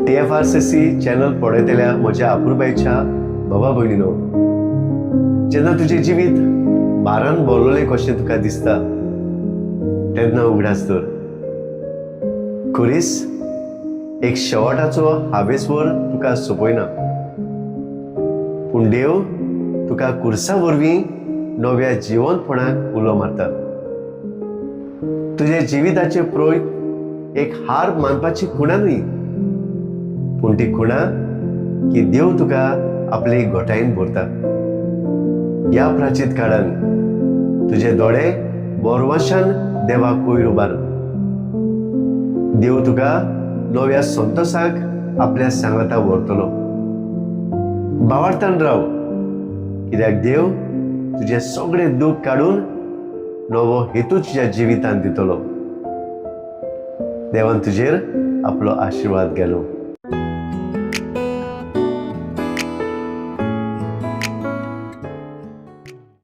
TFRCC channel पळयतल्या म्हज्या अपुरबायच्या बाबा भयणीनो, जेन्ना तुजें जिवीत भारान भरलेलें कशें तुका दिसता तेन्ना उगडास धर, खुरीस एक शेवटाचो हावेसवर तुका सोंपयना, पूण देव तुका खुर्सा वरवीं नव्या जिवनपणाक उलो मारता. तुज्या जिविताचे प्रोयत एक हार मानपाची खुणा न्हय, पूण ती खुणा की देव तुका आपले घोटायेन भरता. ह्या प्राचीत काळान तुजे दोळे बोरवाशान देवाक वयर उबार. देव तुका नव्या संतोसाक आपल्या सांगाता व्हरतलो. बावार्थान राव, कित्याक देव तुजें सगळें दूख काडून नवो हेतू तुज्या जिवितांत दितलो. देवान तुजेर आपलो आशिर्वाद घालूं.